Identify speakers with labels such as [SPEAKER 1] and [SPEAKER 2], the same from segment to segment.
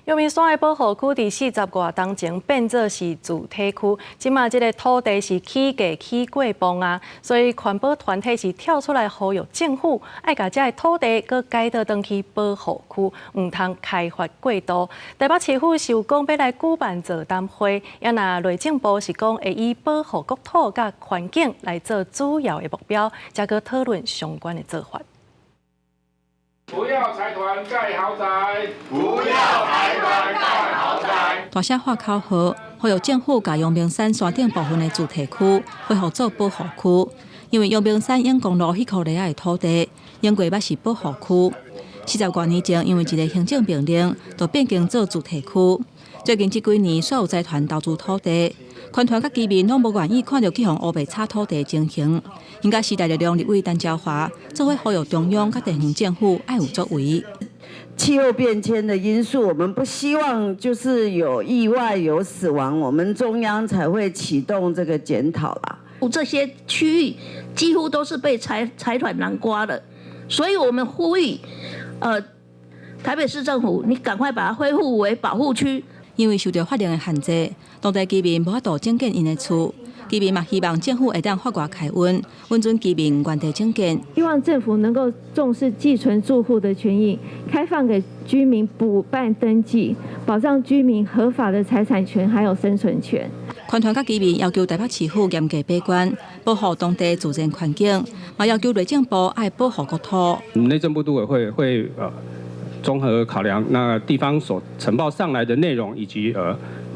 [SPEAKER 1] 陽明山的保護區佇四十外冬前變做是住宅區，這馬這个土地是起價起過磅啊，所以環保團體是跳出來呼籲政府，愛共這个土地閣改倒轉去保護區，毋通開發過度。台北市府是有講欲來舉辦座談會，啊若內政部是講會以保護國土佮環境來做主要的目標，才閣討論相關的做法。
[SPEAKER 2] 不要財團蓋豪宅，不要財團蓋豪宅。
[SPEAKER 3] 大聲喊口號，呼籲政府共陽明山山頂部分的住宅區恢復做保護區，因為陽明山莺光路彼箍犁仔的土地，經過捌是保護區。四十外年前，因為一个行政命令，就變更做住宅區。最近這幾年，煞有財團投資土地，環團佮居民攏無願意看著去予烏白炒土地情形。𪜶佮時代力量立委陳昭華做伙呼籲中央佮地方政府愛有作為。
[SPEAKER 4] 氣候變遷的因素，我們不希望就是有意外有死亡，我們中央才會啟動這個檢討啦。
[SPEAKER 5] 這些區域幾乎都是被財團囊括的，所以我們呼籲，台北市政府，你趕快把它恢復為保護區。
[SPEAKER 3] 因為受著法令的限制，當地居民無法度整建𪜶的厝。居民嘛希望政府會當法外開恩，允准居民原地整建。
[SPEAKER 6] 希望政府能夠重視寄存住戶的權益，開放給居民補辦登記，保障居民合法的財產權還有生存權。
[SPEAKER 3] 環團佮居民要求台北市府嚴格把關，保護當地自然環境，嘛要求內政部愛保護國土。
[SPEAKER 7] 內政部都委會綜合考量那地方所呈報上來的內容，以及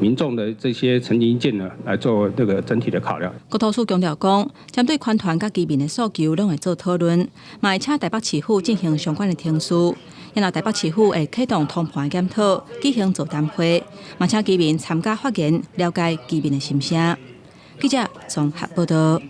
[SPEAKER 7] 民眾的這些陳情意見呢，來做這個整體的考量。
[SPEAKER 3] 國土署強調講，針對環團佮居民的訴求，攏會做討論，嘛會請台北市府進行相關的程序。然後台北市府會啟動通盤檢討，舉行座談會，嘛請居民參加發言，了解居民的心聲。記者綜合報道。